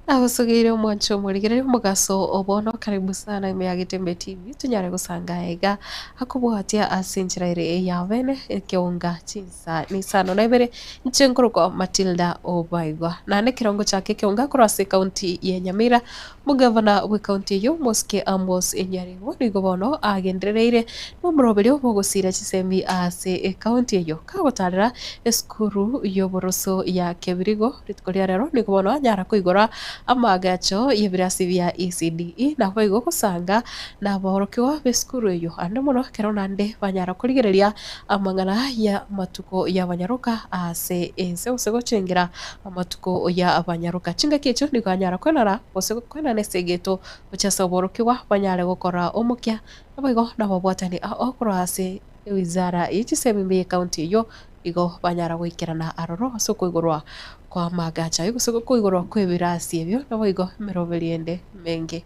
Nagosogeire omwancho omorigereria omogaso o bono, karibu sana ime ya Getembe TV tonyare gosanga aiga akobwatia ase enchera ere eya bene ekeonga chinsa na isano na ibere inche nkorokwa Matilda Obaigwa. Naende ekero ngochaka ekeonga korwa ase ekaunti ya Nyamira Omogavana bw'ekaunti eyio, Mosike Amos Nyaribo, nigo bono agendereire nomoroberio bw'ogosiira chisemi ase ekaunti eyio. Kagotarera esukuru y'oboroso ya Kebirigo rituko ria rero, nigo bono anyara koigora amaagacho y'ebirasi bia ECDE naboigo gosanga nabaorokigwa b'esukuru eyio ande mono ekero naende banyara korigereria amang'ana y'amatuko y'abanyaroka ase ense gose gochengera Amatuko ya abanyaroka. Chingaki echio nigo anyara kwenana gose kwenana esegeto gochia ase oborokigwa banyare gokora omokia, naboigo nababwatani ao korwa ase ewizara ye chisemi mbe y'ecounty eyio igo banyara goikerana aroro ase okoigorwa kw'amagacho ayio gose okoigorwa kw'ebirasi ebio naboigo emeroberio ende emenge.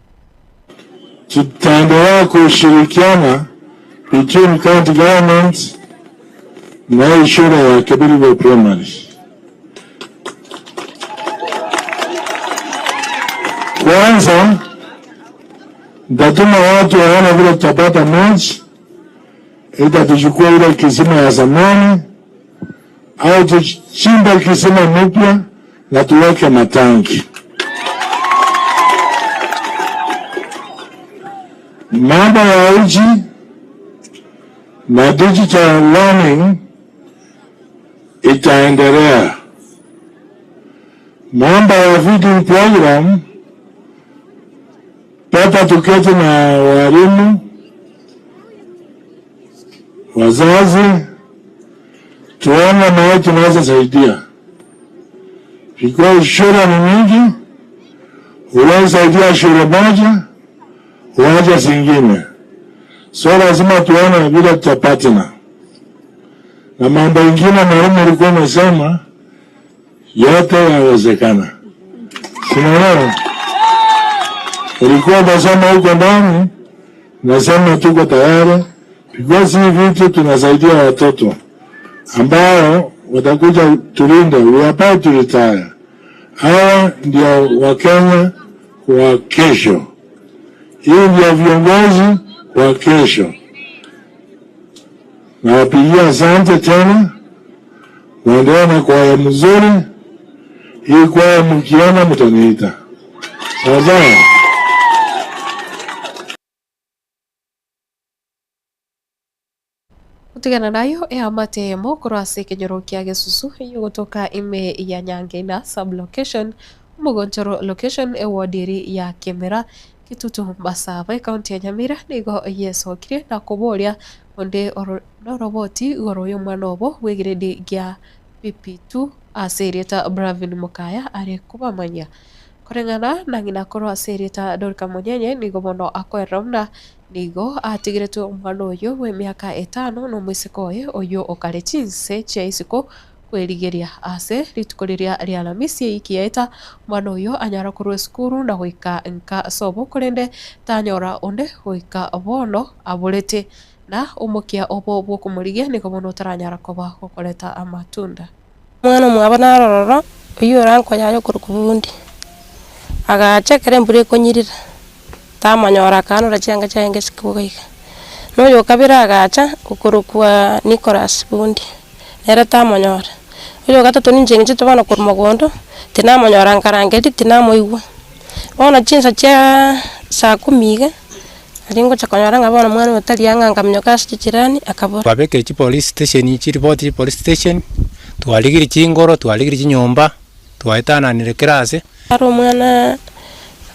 Tutaendelea kushirikiana between county government na hii shule ya Kebirigo Primary. Kwanza nitatuma watu waone vile tutapata maji, ita tuchukue ile kisima ya zamani au tuchimbe kisima mpya na tuweke matanki. Mambo ya uji na digital learning itaendelea. Mambo ya feeding program pata tuketi na walimu, wazazi, tuone mahali tunaweza saidia, because shule ni mingi, huwezi saidia shule moja uache zingine, so lazima tuone vile tutapatana na mambo ingine. Mwalimu alikuwa amesema yote yawezekana, sinaelewa. Ulikuwa unasema huko ndani, nasema tuko tayari because hii vitu tunasaidia watoto ambao watakuja tulinde, we are about to retire. Hawa ndio Wakenya wa kesho, hii ndio viongozi wa kesho. Nawapigia asante tena, muendelee na kwaya mzuri hii. Kwaya mkiona mtaniita, sawa sawa. Gotigana nayio eamate eyemo korwa ase ekenyoro kia Gesusu eyio gotoka ime ya Nyangeina sub-location, Omogonchoro location, eward eria ya Kemera, Kitutu Masaba, ekaunti ya Nyamira nigo yesokirie na koboria onde oro noroboti igoro y'omwana obo bw'egrade gia PP2 ase erieta Bravin Mokaya are kobamanyia. Koreng'ana na ng'ina korwa ase erieta Dorika Monyenye nigo bono akoerera buna Nigo atigeretwe omwana oyio bw'emiaka etano nomoiseke oye oyio okare chinse chia isiko kwerigeria. Ase rituko riria ri'Alamisi eyiki yaeta, omwana oyio anyara korwa esukuru na goika nka sobo, korende tanyora onde goika bono aborete, na omokia obo bw'okomorigia nigo bono otaranyara koba gokoreta amatunda. Omwana omwabo naro ororo, oyio orankonya aye okorokwa bundi, agacha ekero embura ekonyirira, tamonyora akaanora chianga chiaye ngesike iga iga. Na oyo okabere agacha, okorokwa Nicholas bundi, nere tamonyora. Oyo ogatato ninche ng'echete bono korwa mogondo, tinamonyora nkarangeria tinamoigwa. Bono chinsa chiaaa saa kumi iga, Aria ngocha konyora ng'a bono omwana oyo tari ang'e ankaminyoka ase chichirani, akabora. Twabekire chipolice station chiripoti chipolice station, twarigirie chingoro, twarigirie chinyomba, twaetananire kera ase. Are omwana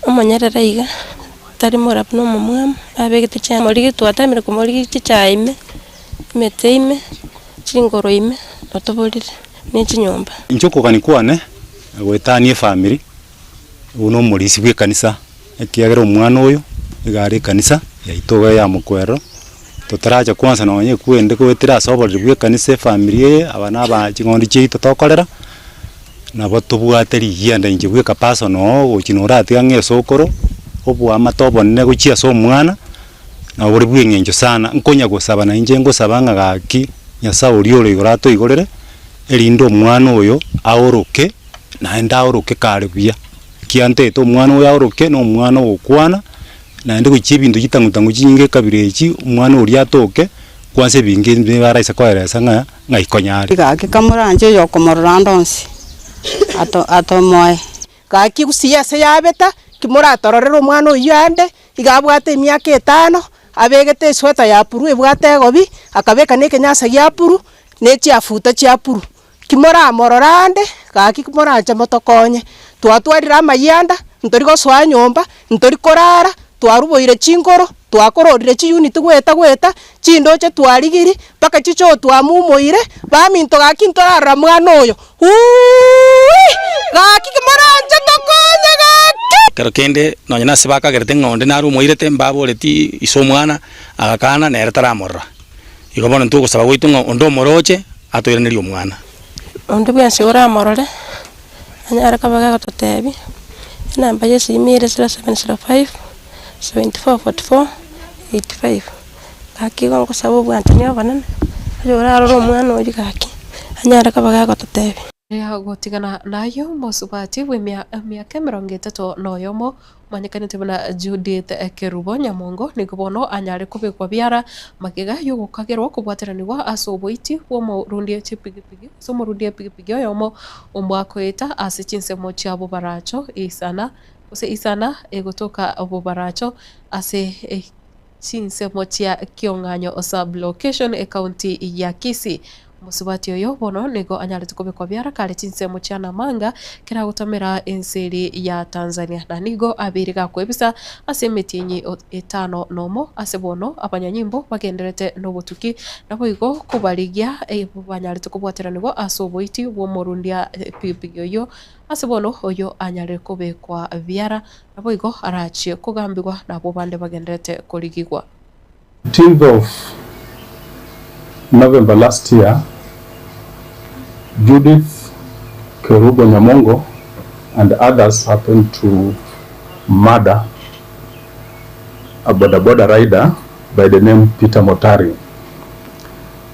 omonyerere iga, tari morabu na omomwamu, abegete chianga morigi twatemire komorigia chichae ime, emete ime, chingoro ime, otoborire, ne chinyomba. Inche okogania kwane, goetania efamiri, buna omorisia bw'ekanisa. Ekiagera omwana oyo iga are ekanisa yaito iga ya mokwerero, totaracha kwansa nonye ekwende goetera ase oboreri bwa ekanisa efamiri eye, aba na aba ching'ondi chiaito tokorera, nabo tobwate rigianda inche bweka personal oo gochia noratiga ng'a esokoro, oboamate obonene gochia ase omwana, nabo bore bwa eng'encho sana, nkonya gosaba na inche ngosaba ng'a gaki Nyasaye oria ore igoro atoigorere, erinde omwana oyo aoroke, naende aoroke kare buya. Ekiantaete omwana oyo aoroke, na omwana ogokwana, naende gochia ebinto chitang'u tang'u chinyinge ekabira echi, omwana oria atoke, kwansa ebinge mbe baraisa koeresa ng'a ng'ai konyare. Gaki kamoranche oyokomorora ande onsi, ato atomoe. Gaki gusii ase yabeta, ki moratororere omwana oyio ande, iga abwate emiaka etano, abegete esweta ya puru ebwate egobi, akabeka na ekenyasa gia puru, na echiafuta chia puru. Ki moramorore ande, gaki moranche motokonye. Twatwarire amayianda, ntori gosoa nyomba, ntori korara, twaruboire chinkoro, twakororire chiunit goeta goeta, chindoche twarigiri, mpaka chichoo twamumoire, baminto gaki ntorarora mwana oyo, uuii! Gaki ki moranche tokonye gaki! Ekero kende nonya nase bakagerete ng'a onde nare omoirete, mbaboreti ise omwana, agakana, nere taramorora. Igo bono intwe ogosaba gwaito ng'a onde omoroche, atoiranerie omwana. Onde bwensi oramorore, anyare koba gagototebia, enamba ya esimi ere 0705 74 44 85. Gaki igo ngosaba obwanchani obonene, oyorarore omwana oyio gaki, anyare koba gagototebia. Gotigana nayio mosubati bw'emiaka emerongo etato na oyomo, omanyekanete buna Judith Kerubo Nyamongo, nigo bono anyare kobekwa biara magega y'ogokagerwa kobwateranigwa ase oboiti bw'omorundia chipigipigi gose omorundia epigipigi oyomo omwakoeta ase chinsemo chia Bobaracho isana gose isana egotoka Bobaracho ase chinsemo chia Kiong'anyo Sub-location ecounty ya Kisii. Omosubati oyo bono nigo anyarete kobekwa biara kare chinsemo chia Namanga kera agotamera ense eri ya Tanzania na nigo abeire gakwebisa ase emetienyi etano nomo ase bono abanyanyimbo bagenderete nobotuki naboigo kobarigia banyarete kobwateranigwa ase oboiti bw'omorundia epigipigi oyio ase bono oyio anyare kobekwa biara naboigo arachie kogambigwa nabwo bande bagenderete korigigwa. 15th of November last year, Judith Kerubo Nyamongo and others happened to murder a boda boda rider by the name Peter Motari.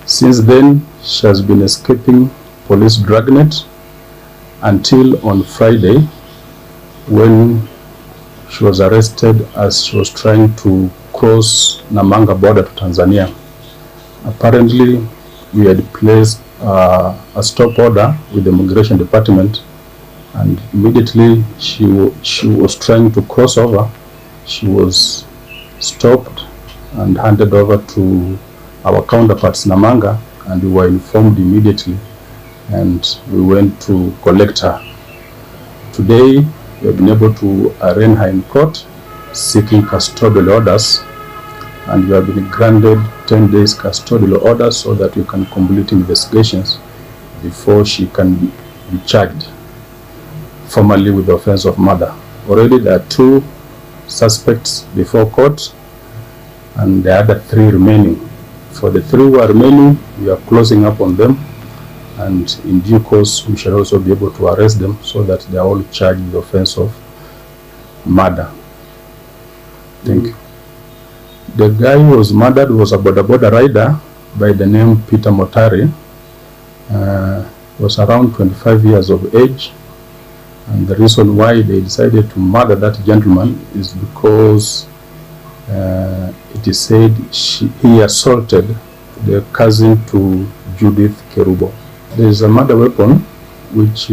Since then, she has been escaping police dragnet until on Friday when she was arrested as she was trying to cross Namanga border to Tanzania. Apparently, we had placed a stop order with the immigration department, and immediately she, she was trying to cross over. She was stopped and handed over to our counterparts Namanga, and we were informed immediately, and we went to collect her. Today, we have been able to arraign her in court, seeking custodial orders, and we have been granted 10 days custodial orders so that we can complete investigations before she can be charged formally with the offense of murder. Already there are two suspects before court and the other three remaining. For the three who are remaining, we are closing up on them and in due course we shall also be able to arrest them so that they are all charged with the offense of murder. Thank you. The guy who was murdered was a boda boda rider by the name Peter Motari. Was around 25 years of age. And the reason why they decided to murder that gentleman is because it is said he assaulted the cousin to Judith Kerubo. There is a murder weapon which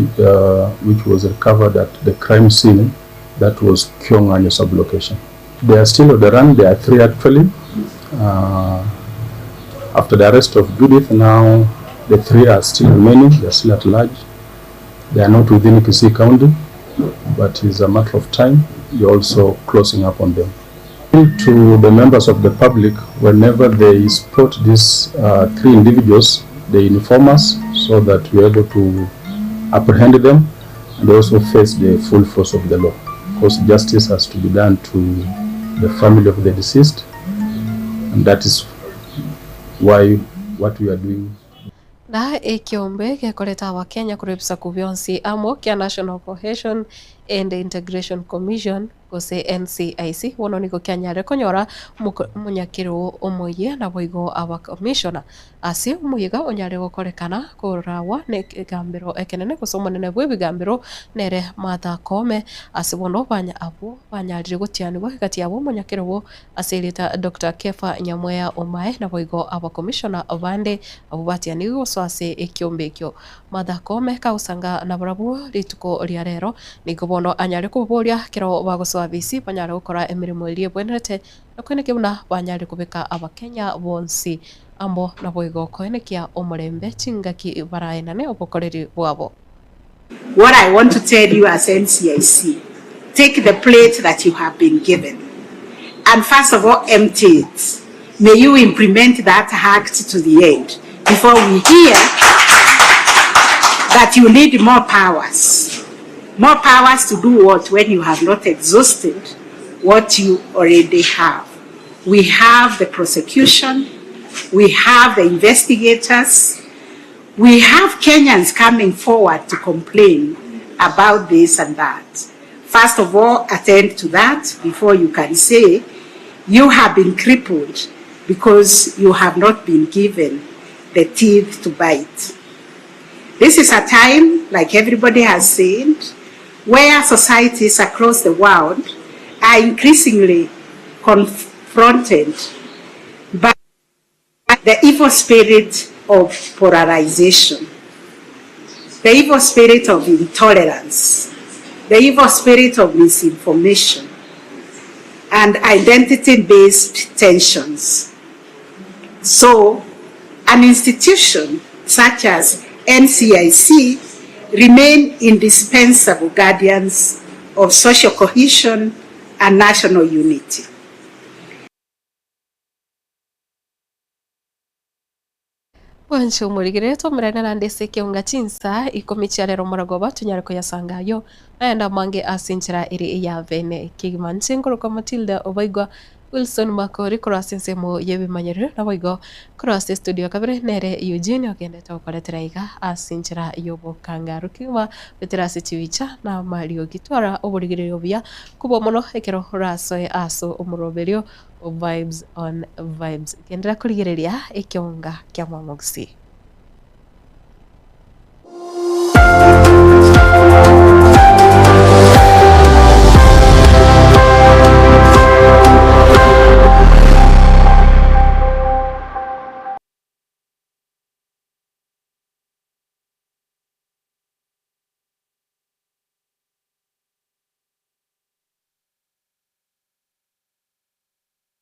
was recovered at the crime scene that was Kiong'anyo sublocation. They are still on the run. There are three actually. After the arrest of Judith, now the three are still remaining. They are still at large. They are not within Kisii County, but it's a matter of time. You're also closing up on them. To the members of the public, whenever they spot these three individuals, they inform us so that we are able to apprehend them and also face the full force of the law. Because justice has to be done to the family of the deceased, and that is why what we are doing. Na ekiombe gekorete Abakenya korwa ebisaku bionsi amo kia National Cohesion and Integration Commission. gose NCIC bono nigo kianyarire konyora omonyakerogo omoyia naboigo abakomishona ase omoyega onyare gokorekana koragwa nekegambero ekenene gose omonene bw'ebigambero nere Martha Koome ase bono banya abwo banyarire gotianigwa egati yabo omonyakerogo ase erieta Doctor Kepha Nyamweya Omae naboigo abakomishona bande abwo batianigwe gosoa ase ekiombe ekio. Martha Koome kagosanga nabarabwo rituko ria rero, nigo bono anyare kobaboria ekero bagosoa afisi banyare gokora emeremo eria ebwenerete na koenekia buna banyare kobeka abakenya bonsi amo naboigo koenekia omorembe chingaki baraenane obokoreri bwabo. What I want to tell you as NCIC, take the plate that you have been given and first of all empty it. May you implement that act to the end before we hear that you need more powers. More powers to do what when you have not exhausted what you already have. We have the prosecution, we have the investigators, we have Kenyans coming forward to complain about this and that. First of all, attend to that before you can say you have been crippled because you have not been given the teeth to bite. This is a time, like everybody has said, where societies across the world are increasingly confronted by the evil spirit of polarization, the evil spirit of intolerance, the evil spirit of misinformation, and identity-based tensions. So, an institution such as NCIC remain indispensable guardians of social cohesion and national unity. Bwanche omorigereria tomerane naende ase ekeunga chinsa ikomi chia rero omorogoba tonyare koyasanga ayio naende amange ase enchera ere eya bene kegima. Inche nkorokwa Matilda Obaigwa Wilson Makori korwa ase ensemo y'ebimanyererio naboigo korwa ase estudio ya kabere nere Eugene ogendete gokoretera iga ase enchera y'obokangaru kegima goetera ase chibicha na amariogi. Twara oborigereria obuya kobua mono ekero orasoe ase omoroberio Vibes on vibes. Genderera korigereria ekeonga kia Mwamogusii.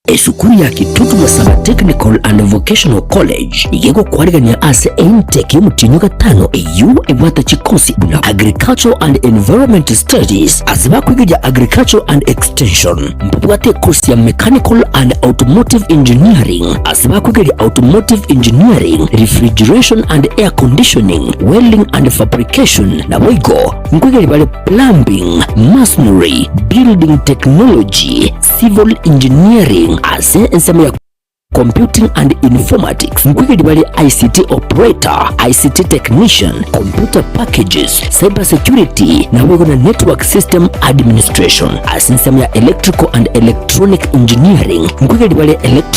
Esukuru ya Kitutu Masaba Technical and Vocational College nigo egokwarigania ase intake y'omotienyi o gatano eyio ebwate chikosi buna Agricultural and Environment Studies ase bakoigeria Agricultural and Extension. Mbabwate ekosi ya Mechanical and Automotive Engineering ase bakoigeria Automotive Engineering, Refrigeration and Air Conditioning, Welding and Fabrication naboigo nkoigeria bare Plumbing, Masonry, Building Technology, Civil Engineering ase ensemo ya Computing and Informatics nkoigeria bare ICT Operator, ICT Technician, Computer Packages, Cyber Security naboigo na Network System Administration. Ase ensemo ya Electrical and Electronic Engineering nkoigeria bare Electrical.